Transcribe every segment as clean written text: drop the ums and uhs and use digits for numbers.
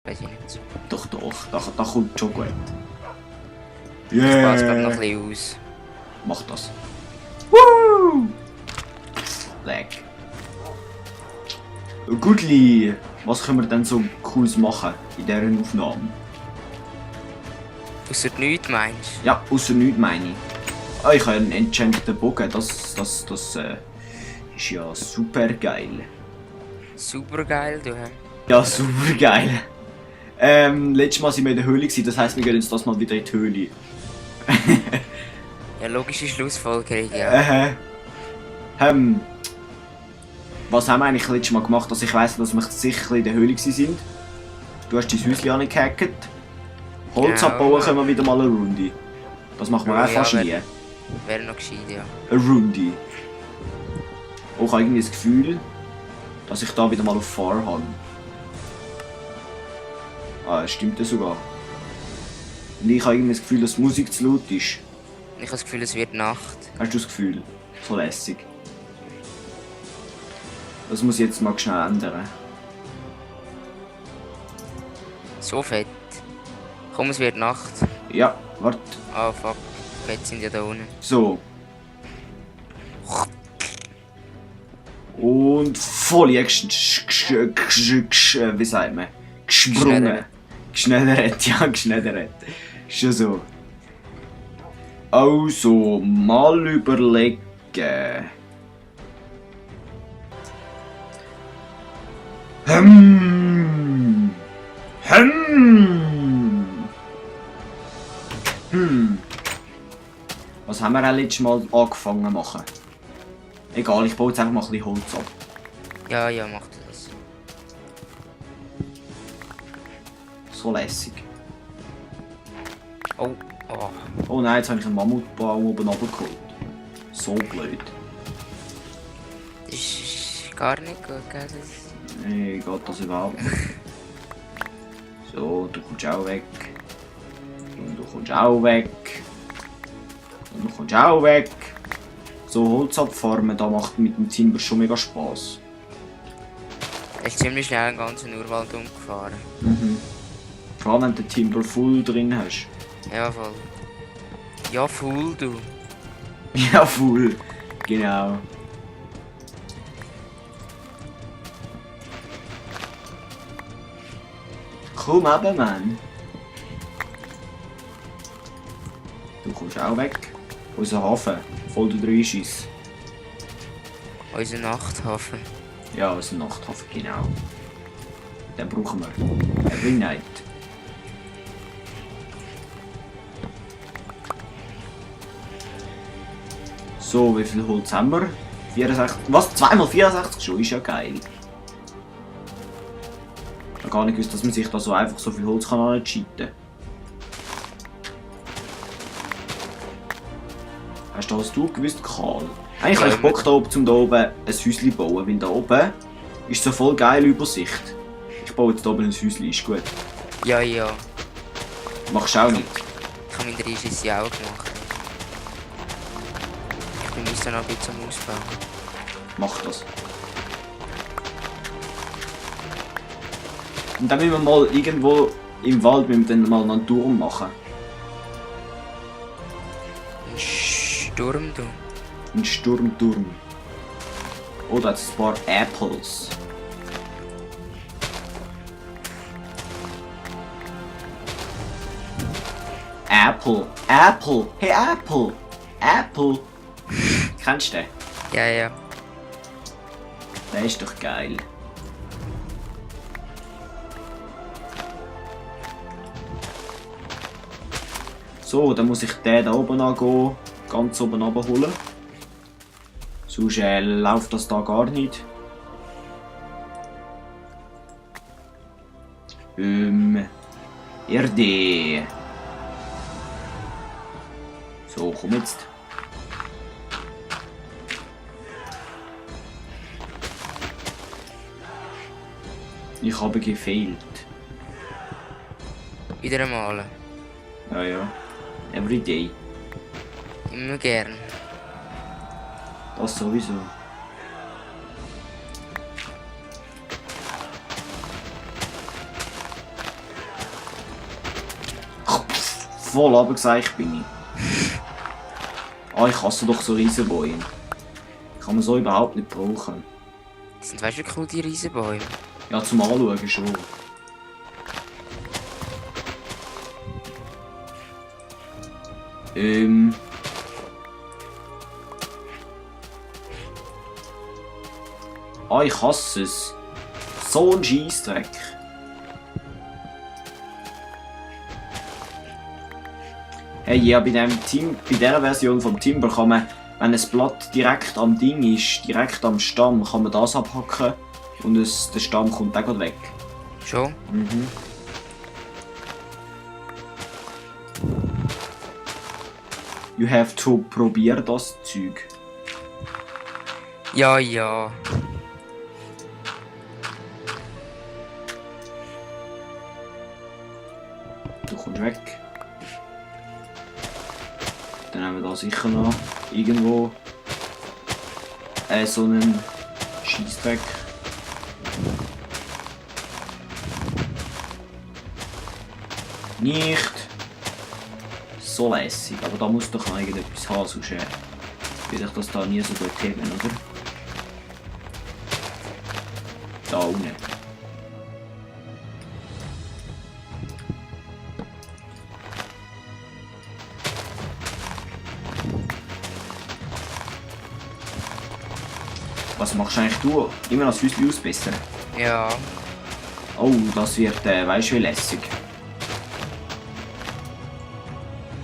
Weiß ich nicht so. Doch, da kommt schon gut. Ich passe Yeah! noch ein bisschen aus. Mach das. Woo! Leck. Gutli, was können wir denn so Cooles machen in dieser Aufnahme? Ausser nichts meinst Ja, außer nichts meine ich. Ah, ich habe einen enchanteten Bogen, das ist ja super geil. du? Super geil, du. Hä? Ja, super geil. Letztes Mal sind wir in der Höhle gewesen, das heisst, wir gehen jetzt das mal wieder in die Höhle. Ja, logische Schlussfolgerung, ja. Was haben wir eigentlich letztes Mal gemacht? Also ich weiss, dass wir sicher in der Höhle sind. Du hast dein Häuschen angehackt. Holz Genau. abbauen können wir wieder mal eine Runde. Das machen wir Ja, auch fast ja, nie. Wäre noch gescheit, ja. Eine Runde. Auch ich habe irgendwie das Gefühl, dass ich da wieder mal auf Far habe. Ah, das stimmt ja sogar. Und ich habe irgendwie das Gefühl, dass die Musik zu laut ist. Ich habe das Gefühl, es wird Nacht. Hast du das Gefühl? So lässig. Das muss ich jetzt mal schnell ändern. So fett. Komm, es wird Nacht. Ja, warte. Ah, fuck. Fett sind ja da unten. So. Und voll wie sagt man? Gesprungen. Geschneddert, ja, geschneddert. Schon so. Also, mal überlegen. Hm. Was haben wir auch letztes Mal angefangen zu machen? Egal, ich baue jetzt einfach mal ein bisschen Holz ab. Ja, ja, mach das. So lässig. Oh, oh. Oh nein, jetzt habe ich einen Mammutbaum oben runtergeholt. So blöd. Das ist gar nicht gut, gell? Nee, geht das überhaupt nicht. So, du kommst auch weg. Und du kommst auch weg. Und du kommst auch weg. So Holz abfarmen, da macht mit dem Timber schon mega Spaß. Er ist ziemlich schnell einen ganzen Urwald umgefahren. Vor allem wenn du den Timber full drin hast. Ja, voll. Ja, voll, du. Ja, full. Genau. Komm eben, Mann. Du kommst auch weg. Unser Hafen. Voll der Dreischiss. Unser Nachthafen. Ja, unser Nachthafen, genau. Den brauchen wir. Every night. So, wie viel Holz haben wir? 64. Was? 2x64 schon? Ist ja geil. Ich habe gar nicht gewusst, dass man sich da so einfach so viel Holz kann ancheaten. Hast du das du gewusst, Karl? Eigentlich habe ich Bock da oben, da oben ein Häuschen bauen, weil da oben ist so voll geile Übersicht. Ich baue jetzt da oben ein Häuschen, ist gut. Ja, ja. Machst du auch nicht? Ich habe meine Reise auch gemacht. Ich bin dann noch ein bisschen zum Ausbauen. Mach das. Und dann müssen wir mal irgendwo im Wald dann mal einen Turm machen. Ein Sturm, du. Ein Sturmturm. Oh, da hat es ein paar Apples. Apple. Apple. Hey, Apple. Apple. Kennst du den? Ja, ja. Der ist doch geil. So, dann muss ich den da oben angehen, ganz oben abholen. Sonst läuft das da gar nicht. Erde. So, komm jetzt. Ich habe gefehlt. Wieder einmal. Ja, ja. Every day. Immer gern. Das sowieso. Voll runtergeseicht bin ich. Ah, ich hasse doch so Riesenbäume. Kann man so überhaupt nicht brauchen. Die sind weißt du wie cool, die Riesenbäume. Ja, zum Anschauen schon. Ah, ich hasse es. So ein Scheissdreck. Hey, ja, bei dieser Version vom Timber kann man, wenn ein Blatt direkt am Ding ist, direkt am Stamm, kann man das abhacken und der Stamm kommt auch gleich weg. Schon? Mhm. You have to probieren das Zeug. Ja, ja. Du kommst weg. Dann haben wir da sicher noch irgendwo so einen Scheissdreck. Nicht so lässig, aber da muss doch noch irgendetwas haben, sonst will ich das da nie so gut heben, oder? Da unten. Was machst du eigentlich du? Immer noch das Häuschen ausbessern? Ja. Oh, das wird, weißt du, wie lässig.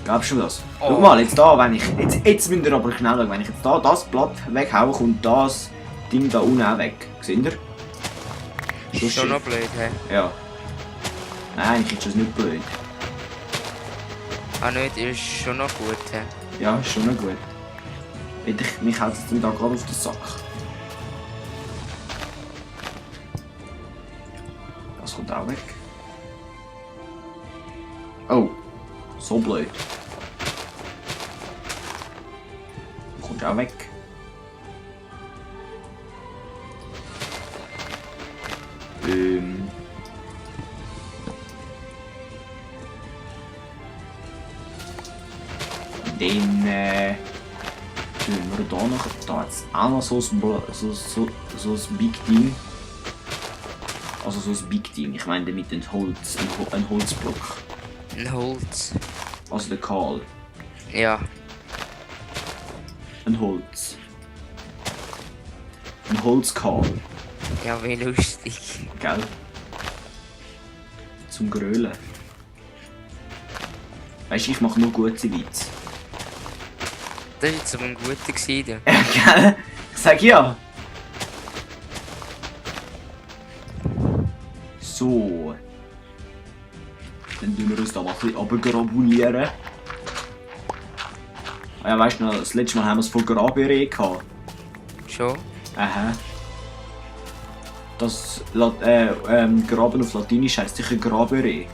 Glaubst du das? Oh. Schau mal, jetzt da, wenn ich. Jetzt müsst ihr aber schnell schauen, wenn ich jetzt da das Blatt weghaue, kommt das Ding da unten auch weg. Seht ihr? Ist schon noch blöd, hä? Ja. Nein, eigentlich ist das nicht blöd. Ah, nicht, ist schon noch gut, hä? Ja, ist schon noch gut. Mich hält es dann da gerade auf den Sack. Das kommt auch weg. Oh, so blöd. Kommt auch weg. Dann tun wir da noch, da jetzt auch noch so ein Big Ding. Also so ein Big Ding, ich meine damit ein Holzblock. Ein Holz. Also der Kahl. Ja. Ein Holz. Ein Holzkahl, Ja, wie lustig. gell? Zum Grölen. Weißt du, ich mache nur gute Witze. Das war jetzt aber ein guter gewesen. Ja, gell? Ich sag ja. So. Dann tun wir uns da mal ein bisschen runtergrabulieren. Ah ja, weißt du noch, das letzte Mal haben wir es von Grabere gehabt. Schon? Aha. Das Graben auf Latinisch heisst sicher Grabere.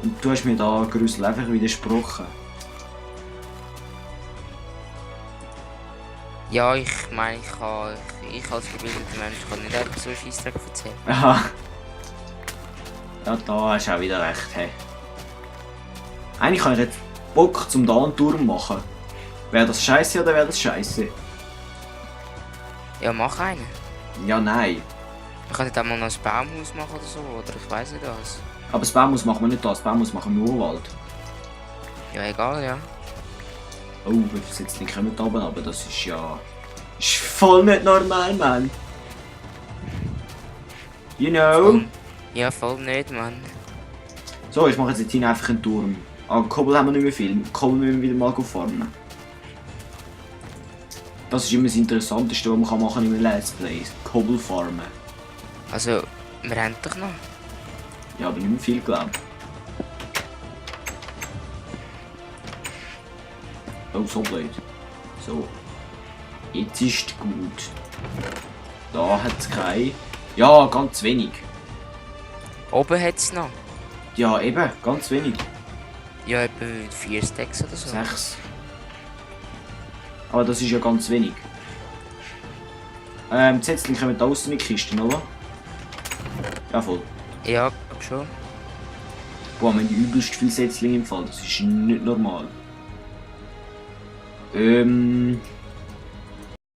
Und du hast mir da Grüssel einfach widersprochen. Ja, ich meine, ich als gebildeter Mensch kann nicht einfach so Scheissdreck erzählen. Aha. Ja, da hast du auch wieder recht, hey. Eigentlich habe ich jetzt Bock zum da einen Turm machen. Wäre das scheiße oder wäre das scheiße? Ja, mach einen. Ja, nein. Wir können auch mal noch ein Baumhaus machen oder so, oder ich weiß nicht was. Aber das Baumhaus machen wir nicht da, das Baumhaus machen wir im Urwald. Ja, egal, ja. Oh, wie viele Sitzlinge kommen da oben, aber das ist ja... ist voll nicht normal, Mann. You know? Ja, voll nicht, Mann. So, ich mache jetzt hier einfach einen Turm. Aber Kobbel haben wir nicht mehr viel. Kobbel müssen wir wieder mal farmen. Das ist immer das Interessanteste, was man machen kann in einem Let's Play. Kobbel farmen. Also, wir haben doch noch. Ja, aber nicht mehr viel, glaube ich. Oh, so blöd. So. Jetzt ist gut. Da hat es kein... Ja, ganz wenig. Oben hat es noch. Ja, eben, ganz wenig. Ja, etwa 4 Stacks oder so. 6. Aber das ist ja ganz wenig. Die Setzlinge kommen da außen in die Kisten, oder? Ja, voll. Ja, glaub schon. Boah, wir haben die übelst viele Setzlinge im Fall, das ist nicht normal.